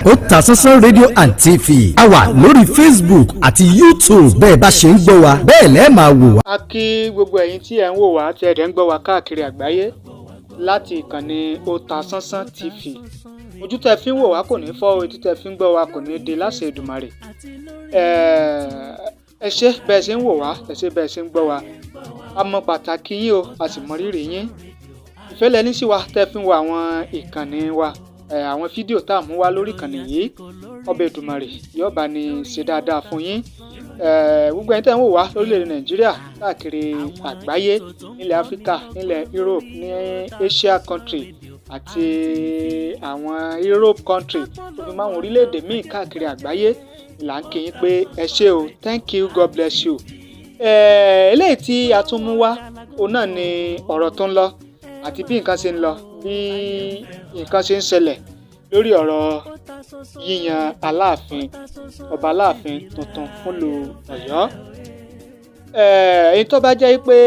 Otasansan Radio and TV. A wà lórí Facebook àti YouTube. Bẹ́ẹ̀ bá ṣe ń gbọ́ wa, bẹ́ẹ̀ lẹ́ẹ̀ máa wò wá. A kí gbogbo ẹ̀yin tí ẹ̀ ń wò wá, tí ẹ̀ dẹ̀ ń gbọ́ wá káàkiri àgbáyé láti ìkànnì Otasansan TV. Ojú tẹ́ fi ń wò wá kò ní fọ́, etí tẹ́ fi ń gbọ́ wá kò ní di láṣẹ Èdùmàrè. Ẹ ṣé bẹ́ẹ̀ ṣe ń wò wá, ẹ ṣé bẹ́ẹ̀ ṣe ń gbọ́ wá. A mọ pàtàkì yín o, a sì mọ rírì yín. Ìfẹ́ lẹ ní sí wa tẹ́ fi ń wo àwọn ìkànnì wa, àwọn fídíò tá à mú wá lórí ìkànnì yìí. Ọbẹ̀ Èdùmàrè yóò bá ní ṣe dáadáa fún yín. Gbogbo ẹ̀yin tẹ́ ń wò wá lórílẹ̀‐èdè Nàìjíríà, káàkiri àgbáyé, nílẹ̀ Áfíríkà, nílẹ̀ Europe, ní Asia country àti àwọn Europe country, tó fi mọ́ àwọn orílẹ̀-èdè míì káàkiri àgbáyé, là ń kí yín pé ẹ ṣé o. Thank you, God bless you. Eléyìí tí a tún mú wá, òun náà ni ọ̀rọ̀ tó ń lọ àti bí nǹkan ṣe ń lọ, bí nǹkan ṣe ń ṣẹlẹ̀ lórí ọ̀rọ̀ yíyan Aláàfin, ọba Aláàfin tuntun fúnlùú Ọ̀yọ́. Ẹ̀yin tó bá jẹ́ pé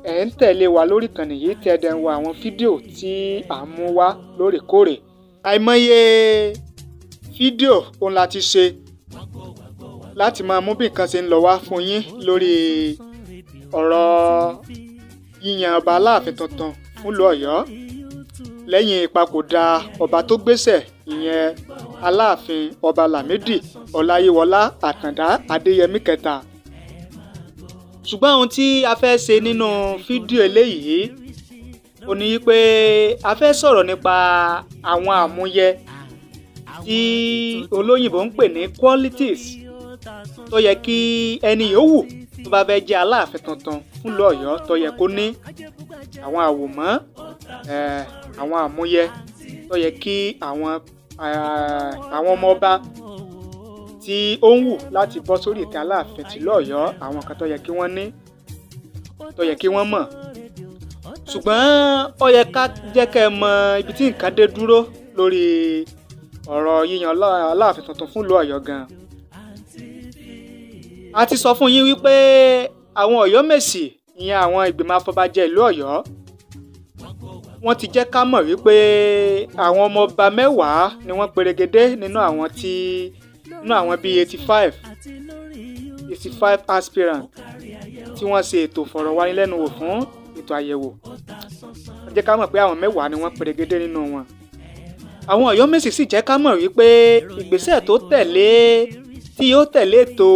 ẹ̀ ń tẹ̀lé wa lórí ìkànnì yìí, tí ẹ dẹ̀ ń wo àwọn fídíò tí à ń mú wá lóòrèkóòrè, àìmọye fídíò òun la ti ṣe láti máa mú bí nǹkan ṣe ń lọ wá fún yín lórí ọ̀rọ̀ yíyan ọba Aláàfin tuntun fúnlùú Ọ̀yọ́ lẹ́yìn ìpapòdà ọba tó gbéṣẹ̀, ìyẹn Aláàfin Ọba Lámìdí Ọláyíwọlá Àtàndá Adéyẹmí kẹta. Ṣùgbọ́n ohun tí a fẹ́ ṣe nínú fídíò eléyìí ó ní pé a fẹ́ sọ̀rọ̀ nípa àwọn àmúyẹ tí olóyìnbó ń pè ní qualities tó yẹ kí ẹni yòówù tó bá fẹ́ jẹ́ Aláàfin tuntun fúnlùú Ọ̀yọ́ tó yẹ kó ní, àwọn àwòmọ́, àwọn àmúyẹ tó yẹ kí àwọn ọmọ ọba tí ó ń wù láti bọ́ sórí ìtẹ́ Aláàfin tìlú Ọ̀yọ́, àwọn kan tó yẹ kí wọ́n ní, tó yẹ kí wọ́n mọ̀. Ṣùgbọ́n ó yẹ ká jẹ́ kẹ́ ẹ mọ ibi tí nǹkan dé dúró lórí ọ̀rọ̀ yíyan Aláàfin tuntun fún ìlú Ọ̀yọ́ gan. A ti sọ fún yín wípé àwọn Ọ̀yọ́mèsì, ìyẹn àwọn ìgbìmọ̀ afọbajẹ ìlú Ọ̀yọ́, wọ́n ti jẹ́ ká mọ̀ wípé àwọn ọmọ ọba 10 ni wọ́n perégedé nínú àwọn bíi 85 aspirant tí wọ́n ṣe ètò ìfọ̀rọ̀wánilẹ́nuwò fún ètò àyẹ̀wò. Wọ́n jẹ́ ká mọ̀ pé àwọn 10 ni wọ́n perégedé nínú wọn. Àwọn Ọ̀yọ́mèsì sì jẹ́ ká mọ̀ wípé ìgbésẹ̀ tó tẹ̀lé tí yóò tẹ̀lé ètò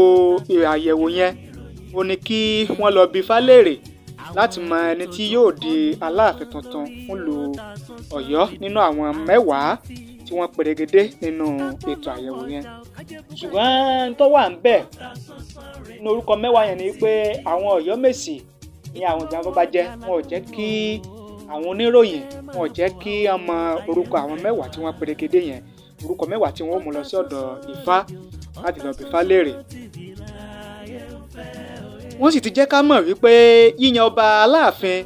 àyẹ̀wò yẹn, ó ní kí wọ́n lọ bi Ifá léèrè láti mọ ẹni tí yóò di Aláàfin tuntun fúnlùú Ọ̀yọ́ nínú àwọn 10 tí wọ́n perégedé nínú ètò àyẹ̀wò yẹn. Ṣùgbọ́n tó wà ń bẹ̀ nínú orúkọ 10 yẹn ni pé àwọn Ọ̀yọ́mèsì ní àwọn ìgbà afọbajẹ, wọn ò jẹ́ kí àwọn oníròyìn, wọn ò jẹ́ kí wọ́n mọ orúkọ àwọn 10 tí wọ́n perégedé yẹn, orúkọ 10 tí wọ́n ó mú lọ sí ọ̀dọ̀ Ifá láti lọ bi Ifá léèrè. Wọ́n sì ti jẹ́ ká mọ̀ wípé yíyan ọba Aláàfin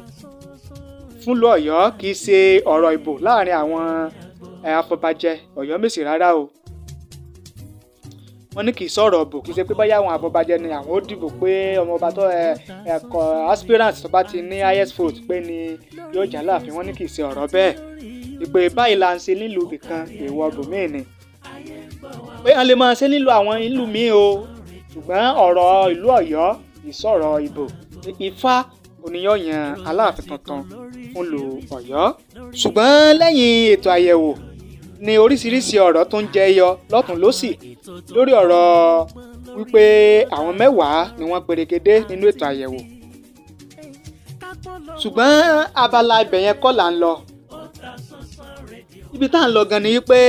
fúnlùú Ọ̀yọ́ kì í ṣe ọ̀rọ̀ ìbò láàrin àwọn afọbajẹ Ọ̀yọ́mèsì rárá o. Wọ́n ní kì í sọ̀rọ̀ ìbò, kì í ṣe pé báyà àwọn afọbajẹ ni àwọn ó dìbò pé ọmọ ọba tó ẹ̀kọ́ aspirant tó bá ti ní highest vote pé ni yóò jẹ́ Aláàfin. Wọ́n ní kì í ṣe ọ̀rọ̀ bẹ́ẹ̀, ìpè báyìí là ń ṣe nílùú ibìkan, èèwọ̀ bòmíì ni pé wọ́n lè máa ṣe nílùú àwọn ìlú míì o. Ṣùgbọ́n ọ̀rọ̀ ìlú Ọ̀yọ́ ìsọ̀rọ̀ ìbò, Ifá oníyàn yan Aláàfin tuntun fúnlùú Ọ̀yọ́. Ṣùgbọ́n lẹ́yìn ètò àyẹ̀wò ní oríṣiríṣi ọ̀rọ̀ tó ń jẹyọ lọ́tùn lósì lórí ọ̀rọ̀ wípé àwọn 10 ni wọ́n perégedé nínú ètò àyẹ̀wò. Ṣùgbọ́n abala ibẹ̀ yẹn kọ́ là ń lọ. Ibi tá à ń lọ gan ni wípé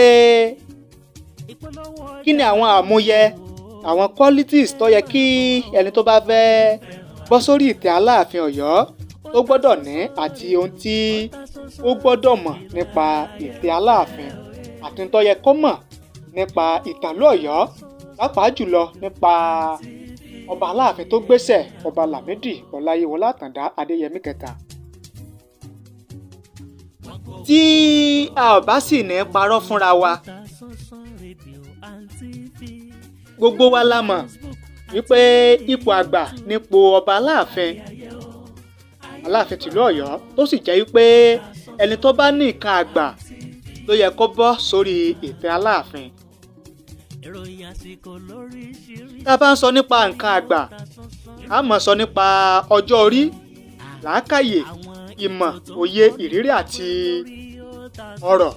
kí ni àwọn àmúyẹ, àwọn qualities tó yẹ kí ẹni tó bá fẹ́ bọ́ sórí ìtẹ́ Aláàfin Ọ̀yọ́ tó gbọ́dọ̀ ní, àti ohun tí ó gbọ́dọ̀ mọ̀ nípa ìtẹ́ Aláàfin, àti ohun tó yẹ kó mọ̀ nípa ìtànlú Ọ̀yọ́, pàápàá jùlọ nípa ọba Aláàfin tó gbéṣẹ̀, Ọba Lámìdí Ọláyíwọlá Àtàndá Adéyẹmí kẹta. Tí a ò bá sì ní parọ́ fúnra wa, gbogbo wa la mọ̀ wípé ipò àgbà nípò ọba Aláàfin, Aláàfin tìlú Ọ̀yọ́, tó sì jẹ́ wípé ẹni tó bá ní nǹkan àgbà ló yẹ kó bọ́ sórí ìtẹ́ Aláàfin. Tá a bá ń sọ nípa nǹkan àgbà, a máa sọ nípa ọjọ́ orí, làákàyè, ìmọ̀, òye, ìrírí àti ọ̀rọ̀.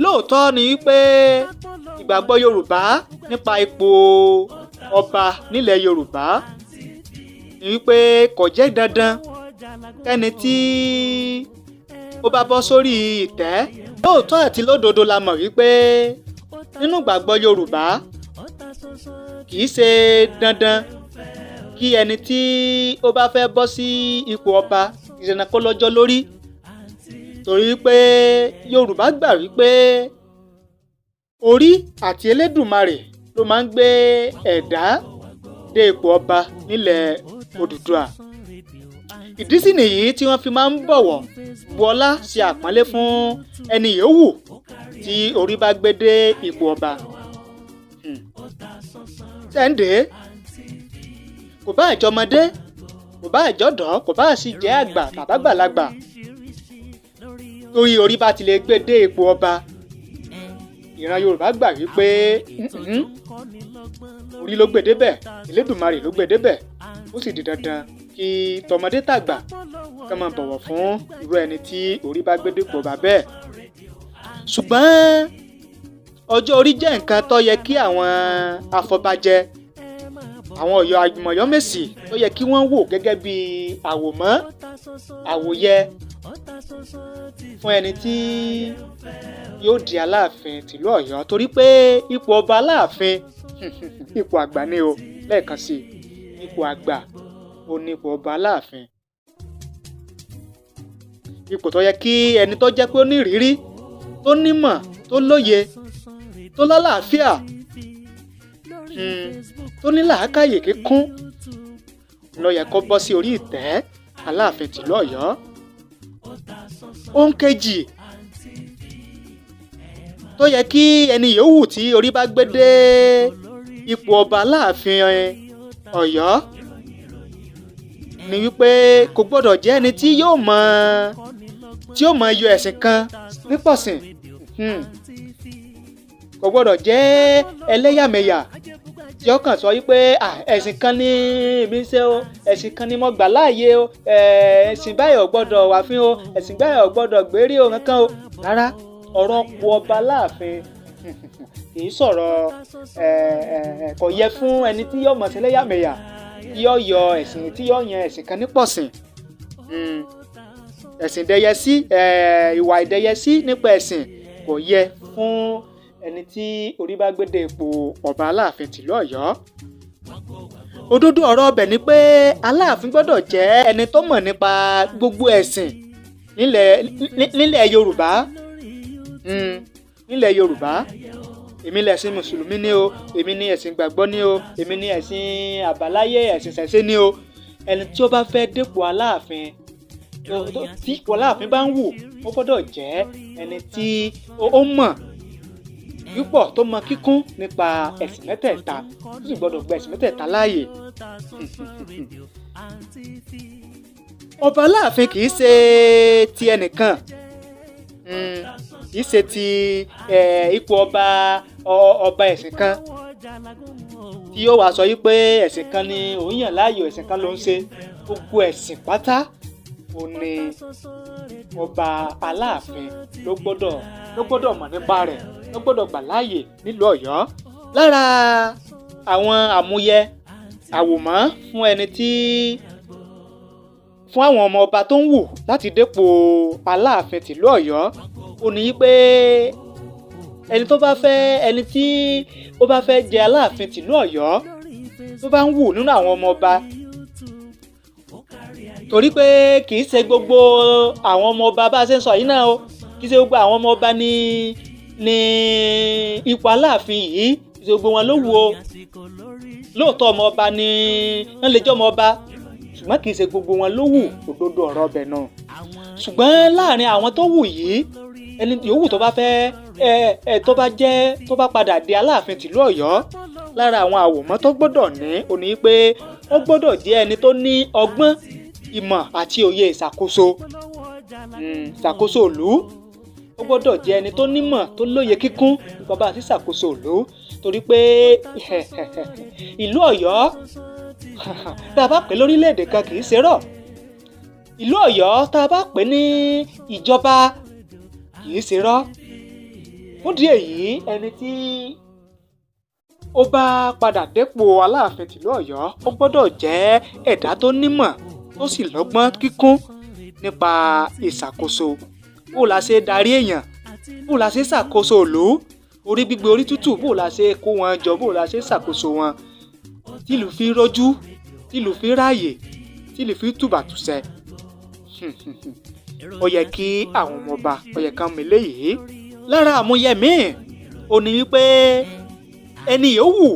Lóòótọ́ ni wípé ìgbàgbọ́ Yorùbá nípa ipò ọba nílẹ̀ Yorùbá ni wípé kò jẹ́ dandan kẹ́ni tí ó bá bọ́ sórí ìtẹ́. Lóòótọ́ àti lódodo la mọ̀ wípé nínú ìgbàgbọ́ Yorùbá kì í ṣe dandan kí ẹni tí ó bá fẹ́ bọ́ sí ipò ọba ìṣẹ̀nà kó lọ́jọ́ lórí, torí pé Yorùbá gbà wípé orí àti Elédùmarè ló máa ń gbé ẹ̀dá dé ipò ọba nílẹ̀ Odùduwà. Ìdí sì nìyí tí wọ́n fi máa ń bọ̀wọ̀ bu ọlá ṣe àpọ́nlé fún ẹni yòówù tí orí bá gbé dé ipò ọba. Sẹ́ńdé kò bá àjọmọdé, kò bá àjọdọ̀, kò bá sì jẹ́ àgbà tàbágbàlagbà, torí orí bá ti lè gbé dé ipò ọba, ìran Yorùbá gbà wípé orí ló gbé débẹ̀, Elédùmarè ló gbé débẹ̀, ó sì di dandan kí tọmọdé tàgbà ká máa bọ̀wọ̀ fún irú ẹni tí orí bá gbé dépò ọba bẹ́ẹ̀. Ṣùgbọ́n ọjọ́ orí jẹ́ nǹkan tó yẹ kí àwọn afọbajẹ, àwọn Ọ̀yọ́ Àmọ̀yọ́mèsì tó yẹ kí wọ́n wò gẹ́gẹ́ bí àwòmọ́ àwòyẹ fún ẹni tí yóò di Aláàfin tìlú Ọ̀yọ́, torí pé ipò ọba Aláàfin ipò àgbà ni o. Lẹ́ẹ̀kan sí, ipò àgbà ó ní ipò ọba Aláàfin, ipò tó yẹ kí ẹni tó jẹ́ pé ó ní ìrírí, tó nímọ̀, tó lóye, tó lálàáfíà, tó ní làákàyè kíkún ló yẹ kó bọ́ sí orí ìtẹ́ Aláàfin tìlú Ọ̀yọ́. Ohun kejì tó yẹ kí ẹni yòówù tí orí bá gbé dé ipò ọba Aláàfin Ọ̀yọ́ ni wípé kò gbọ́dọ̀ jẹ́ ẹni tí yóò mọ yọ ẹ̀sìn kan nípọ̀sìn. Kò gbọ́dọ̀ jẹ́ ẹlẹ́yàmẹ̀yà tí ó kàn sọ wípé ẹ̀sìn kan ní èmi ń ṣe o, ẹ̀sìn kan ní mo gbà láàyè o, ẹ̀sìn báyìí ò gbọ́dọ̀ wà fín o, ẹ̀sìn báyìí ò gbọ́dọ̀ gbérí o kankan o. Rárá, ọ̀rọ̀ po ọba Aláàfin kì í sọ̀rọ̀, kò yẹ fún ẹni tí yóò mọ̀ sí ẹlẹ́yàmẹ̀yà, tí yóò yọ ẹ̀sìn, tí yóò yan ẹ̀sìn kan nípọ̀sìn. Ẹ̀sìn ìdẹ́yẹsí, ìwà ìdẹ́yẹsí nípa ẹ̀sìn kò yẹ fún ẹni tí orí bá gbé dé ipò ọba Aláàfin tìlú Ọ̀yọ́. Òdodo ọ̀rọ̀ ọbẹ̀ ni pé Aláàfin gbọ́dọ̀ jẹ́ ẹni tó mọ̀ nípa gbogbo ẹ̀sìn nílẹ̀ Yorùbá. Nílẹ̀ Yorùbá, èmi lẹ̀sìn mùsùlùmí ni o, èmi ní ẹ̀sìn gbàgbọ́ ni o, èmi ní ẹ̀sìn àbáláyé, ẹ̀sìn ṣẹ̀ṣẹ̀ ni o. Ẹni tí ó bá fẹ́ dépò Aláàfin, tí ipò Aláàfin bá ń wù, ó gbọ́dọ̀ jẹ́ ẹni tí ó mọ̀ púpọ̀, tó mọ kíkún nípa ẹ̀sìn mẹ́tẹ̀ẹ̀ta, ó sì gbọ́dọ̀ gba ẹ̀sìn mẹ́tẹ̀ẹ̀ta láàyè. Ọba Aláàfin kì í ṣe ti ẹnìkan, kì í ṣe ti ipò ọba ẹ̀sìn kan tí yóò wá sọ yí pé ẹ̀sìn kan ni òun yàn láàyò, ẹ̀sìn kan ló ń ṣe. Gbogbo ẹ̀sìn pátá ò ní ọba Aláàfin ló gbọ́dọ̀ mọ̀ nípa rẹ̀, ló gbọ́dọ̀ gbà láàyè nílùú Ọ̀yọ́. Lára àwọn àmúyẹ àwòmọ́ fún ẹni tí fún àwọn ọmọ ọba tó ń wù láti dépò Aláàfin tìlú Ọ̀yọ́ ó ní pé ẹni tó bá fẹ́, ẹni tí ó bá fẹ́ jẹ Aláàfin tìlú Ọ̀yọ́ tó bá ń wù nínú àwọn ọmọ ọba, torí pé kì í ṣe gbogbo àwọn ọmọ ọba bá a ṣe ń sọ yìí náà o, kì í ṣe gbogbo àwọn ọmọ ọba ní ipò Aláàfin yìí, kì í ṣe gbogbo wọn ló wù o. Lóòótọ́ ọmọ ọba ni wọ́n lè jẹ́ ọmọ ọba, ṣùgbọ́n kì í ṣe gbogbo wọn ló wù. Òdodo ọ̀rọ̀ ọbẹ̀ náà. Ṣùgbọ́n láàrin àwọn tó wù yìí, ẹni yòówù tó bá fẹ́ tó bá jẹ́ tó bá padà di Aláàfin tìlú Ọ̀yọ́, lára àwọn àwòmọ́ tó gbọ́dọ̀ ní ó ní pé ó gbọ́dọ̀ jẹ́ ẹni tó ní ọgbọ́n, ìmọ̀ àti òye ìṣàkóso, ìṣàkóso ìlú. Ó gbọ́dọ̀ jẹ́ ẹni tó nímọ̀, tó lóye kíkún nípa bá a ti ṣàkóso ìlú, torí pé ìlú Ọ̀yọ́ tá a bá pè lórílẹ̀‐èdè kan kì í ṣe rọ̀. Ìlú Ọ̀yọ́ tá a bá pè ní ìjọba kì í ṣe rọ́. Fún ìdí èyí, ẹni tí ó bá padà dépò Aláàfin tìlú Ọ̀yọ́, ó gbọ́dọ̀ jẹ́ ẹ̀dá tó nímọ̀, tó sì lọ́gbọ́n kíkún nípa ìṣàkóso. Bó la ṣe darí èèyàn, bó la ṣe ṣàkóso ìlú, orí gbígbé, orí tútù, bó la ṣe kó wọn jọ, bó la ṣe ṣàkóso wọn tìlú fi rọ́jú, tìlú fi ráàyè, tìlú fi tùbàtùṣẹ. Ó yẹ kí àwọn ọmọọba, ó yẹ kán mọ eléyìí. Lára àmúyẹ míì ó ní wípé ẹni yòówù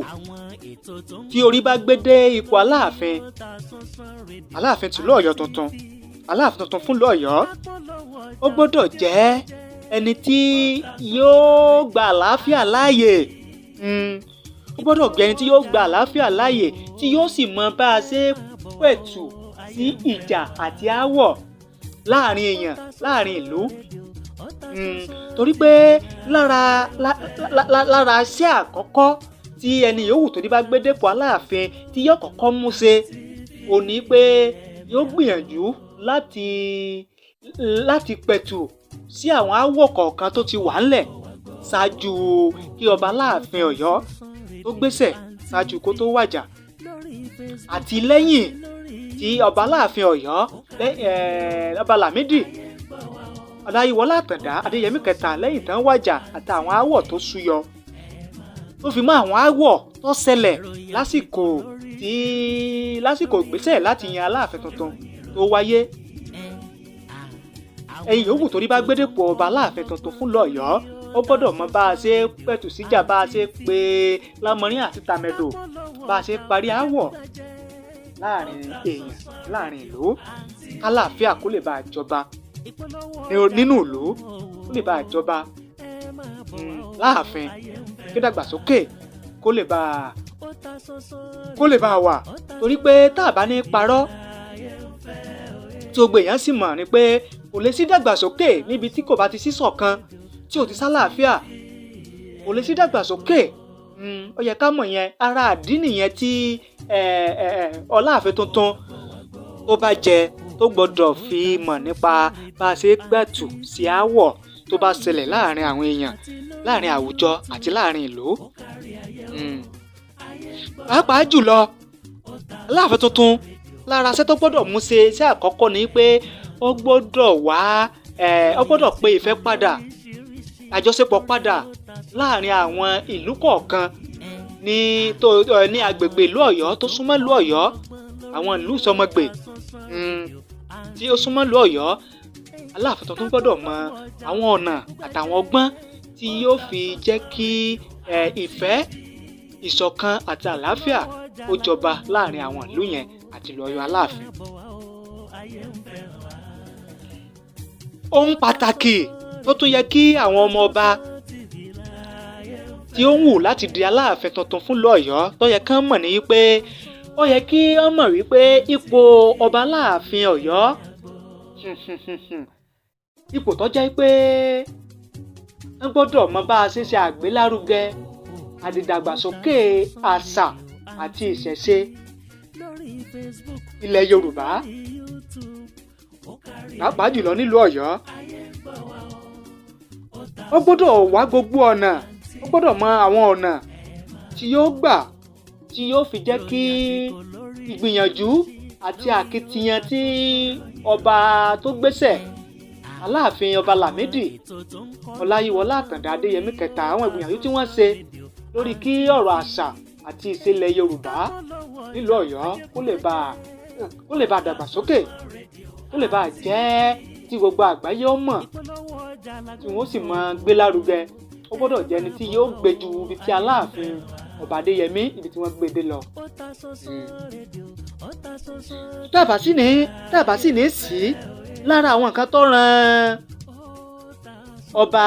tí orí bá gbé dé ipò Aláàfin, Aláàfin tìlú Ọ̀yọ́ tuntun, Aláàfin tuntun fún ìlú Ọ̀yọ́, ó gbọ́dọ̀ jẹ́ ẹni tí yóò gba àlàáfíà láàyè. Ó gbọ́dọ̀ jẹ́ ẹni tí yóò gba àlàáfíà láàyè, tí yóò sì mọ bá a ṣe pẹ̀tù sí ìjà àti aáwọ̀ láàrin èèyàn, láàrin ìlú. Torí pé lára iṣẹ́ àkọ́kọ́ tí ẹni yòówù tó ní bá gbé dépò Aláàfin tí yóò kọ́kọ́ mú ṣe, ó ní pé yóò gbìyànjú láti pẹ̀tù sí àwọn aáwọ̀ kọ̀ọ̀kan tó ti wà ńlẹ̀ ṣáájú kí ọba Aláàfin Ọ̀yọ́ tó gbéṣẹ̀, ṣáájú kó tó wàjà, àti lẹ́yìn tí ọba Aláàfin Ọ̀yọ́, ọba Lámídì Ọláyíwọlá Àtàndá Adéyẹmí kẹta, lẹ́yìn tán wàjà, àtàwọn aáwọ̀ tó súyọ, tó fi mọ́ àwọn aáwọ̀ tó ṣẹlẹ̀ lásìkò ìgbésẹ̀ láti yan Aláàfin tuntun tó wáyé. Ẹ̀yin yòówù torí bá gbédèpọ̀ ọba Aláàfin tuntun fún lọ́yọ̀ọ́, ó gbọ́dọ̀ mọ bá a ṣe pẹ̀tù síjà, bá a ṣe pé lámọrin àti tàmẹ̀dò, bá a ṣe parí aáwọ̀ láàrin èèyàn, láàrin ìlú, kálàáfíà kó lè bá a jọba nínú ìlú, kó lè bá a jọba láàfin, kí dàgbàsókè kó lè bá a wà. Torí pé tá a bá ní parọ́, tí gbogbo èèyàn sì mọ̀ ni pé kò lè sí dàgbàsókè níbi tí kò bá ti sí ṣọ̀kan, tí ò ti sálàáfíà, kò lè sí dàgbàsókè. Ó yẹ ká mọ̀ yẹn. Ara àdí nìyẹn tí Ọláàfin tuntun tó bá jẹ tó gbọ́dọ̀ fi mọ̀ nípa bá a ṣe pẹ̀tù sí aáwọ̀ tó bá ṣẹlẹ̀ láàrin àwọn èèyàn, láàrin àwùjọ àti láàrin ìlú. Pàápàá jùlọ Aláàfin tuntun, lára iṣẹ́ tó gbọ́dọ̀ mú ṣe, iṣẹ́ àkọ́kọ́ ni pé ó gbọ́dọ̀ wá ó gbọ́dọ̀ pe ìfẹ́ padà, àjọṣepọ̀ padà láàrin àwọn ìlú kọ̀ọ̀kan ní tó ní agbègbè ìlú Ọ̀yọ́, tó súnmọ́ ìlú Ọ̀yọ́, àwọn ìlú sọmọgbè tí ó súnmọ́ ìlú Ọ̀yọ́. Aláàfin tuntun gbọ́dọ̀ mọ àwọn ọ̀nà àtàwọn ọgbọ́n tí yóò fi jẹ́ kí ìfẹ́, ìṣọ̀kan àti àlàáfíà ó jọba láàrin àwọn ìlú yẹn àti ìlú Ọ̀yọ́ Aláàfin. Ohun pàtàkì tó tún yẹ kí àwọn ọmọ ọba tí ó ń wù láti di Aláàfin tuntun fún ìlú Ọ̀yọ́ tó yẹ kán mọ̀ ní wípé ó yẹ kí wọ́n mọ̀ wípé ipò ọba Aláàfin Ọ̀yọ́, ipò tó jẹ́ pé wọ́n gbọ́dọ̀ mọ bá a ṣe ṣe àgbélárugẹ àdìdàgbàsókè àṣà àti ìṣẹ̀ṣe ilẹ̀ Yorùbá, pàápàá jùlọ nílùú Ọ̀yọ́. Ó gbọ́dọ̀ wá gbogbo ọ̀nà, ó gbọ́dọ̀ mọ àwọn ọ̀nà tí yóò gbà tí yóò fi jẹ́ kí ìgbìyànjú àti àkitiyan tí ọba tó gbéṣẹ̀, Aláàfin ọba Lámídì Ọláyíwọlá Àtàndá Adéyẹmí kẹta, àwọn ìgbìyànjú tí wọ́n ṣe lórí kí ọ̀rọ̀ àṣà àti ìṣẹ̀lẹ̀ Yorùbá nílùú Ọ̀yọ́ kó lè bá dàgbàsókè, kó lè bá jẹ́ tí gbogbo àgbáyé ó mọ̀, tí wọ́n sì máa gbé lárugẹ. Ó gbọ́dọ̀ jẹ́ ẹni tí yóò gbé ju ibi tí Aláàfin ọba Adéyẹmí, ibi tí wọ́n gbé dé lọ. Tàbá sì ní sí lára àwọn nǹkan tó ran ọba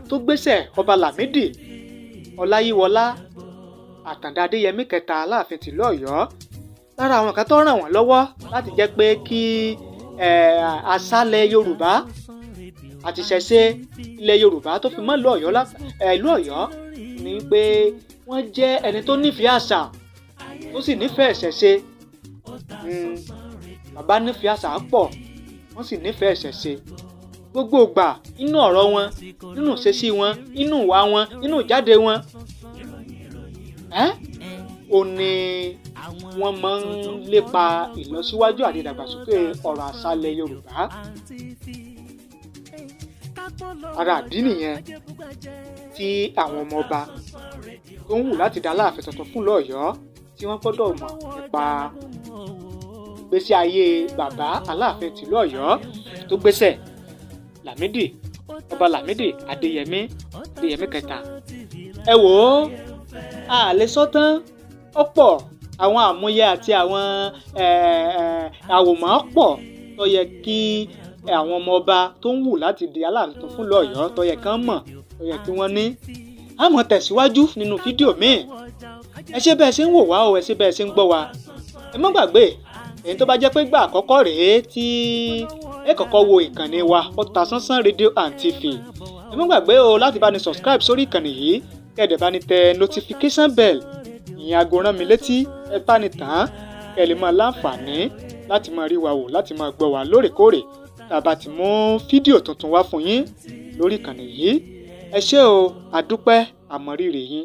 tó gbéṣẹ̀, ọba Lámídì Ọláyíwọlá Àtàndá Adéyẹmí kẹta, Aláàfin tìlú Ọ̀yọ́, lára àwọn nǹkan tó ràn wọ́n lọ́wọ́ láti jẹ́ pé kí àṣàlẹ̀ Yorùbá àti ìṣẹ̀ṣe ilẹ̀ Yorùbá tó fi mọ́ ìlú Ọ̀yọ́, ìlú Ọ̀yọ́, ni pé wọ́n jẹ́ ẹni tó nífẹ̀ẹ́ àṣà, tó sì nífẹ̀ẹ́ ìṣẹ̀ṣe. Bàbá nífẹ̀ẹ́ àṣà pọ̀, wọ́n sì nífẹ̀ẹ́ ìṣẹ̀ṣe. Gbogbo ìgbà, inú ọ̀rọ̀ wọn, nínú ìṣesí wọn, inú ìwà wọn, inú ìjáde wọn, ẹ́ ò ní wọ́n máa ń lépa ìlọsíwájú àti ìdàgbàsókè ọ̀rọ̀ àṣà ilẹ̀ Yorùbá. Ara àdí nìyẹn tí àwọn ọmọ ọba tó ń wù láti dá Aláàfin tuntun fún lọ́yọ̀ọ́ tí wọ́n gbọ́dọ̀ mọ̀ nípa ìgbésí ayé bàbá Aláàfin tìlú Ọ̀yọ́ tó gbéṣẹ̀, Lámìdí, Ọba Lámìdí Adéyẹmí, Adéyẹmí kẹta. Ẹ wò ó, a lè sọ tán, ọ̀pọ̀ àwọn àmúyẹ àti àwọn àwòmọ́ pọ̀ tó yẹ kí àwọn ọmọ ọba tó ń wù láti di Aláàfin tuntun fún lọ́yọ̀ọ́ tó yẹ kán mọ̀, tó yẹ kí wọ́n ní. A máa tẹ̀síwájú nínú fídíò míì. Ẹ ṣé bẹ́ẹ̀ ṣe ń wò wá o, ẹ ṣé bẹ́ẹ̀ ṣe ń gbọ́ wa. Ẹ má gbàgbé, èyí tó bá jẹ́ pé gbà àkọ́kọ́ rèé tí ẹ kọ́kọ́ wo ìkànnì wa, Ọ̀tàsánsán Rédíò and TV, ẹ má gbàgbé o láti bá ní subscribe sórí ìkànnì yìí, kẹ́ ẹ dẹ̀ bá ní tẹ notification bell, ìyẹn aago rán mi létí, ẹ bá ní tàn án, kẹ́ ẹ lè máa láǹfààní láti máa rí wa wò, láti máa gbọ́ wa lóòrèkóòrè tá a bá ti mú fídíò tuntun wá fún yín lórí ìkànnì yìí. Ẹ ṣé o, àdúpẹ́, àmọ̀rírì yín.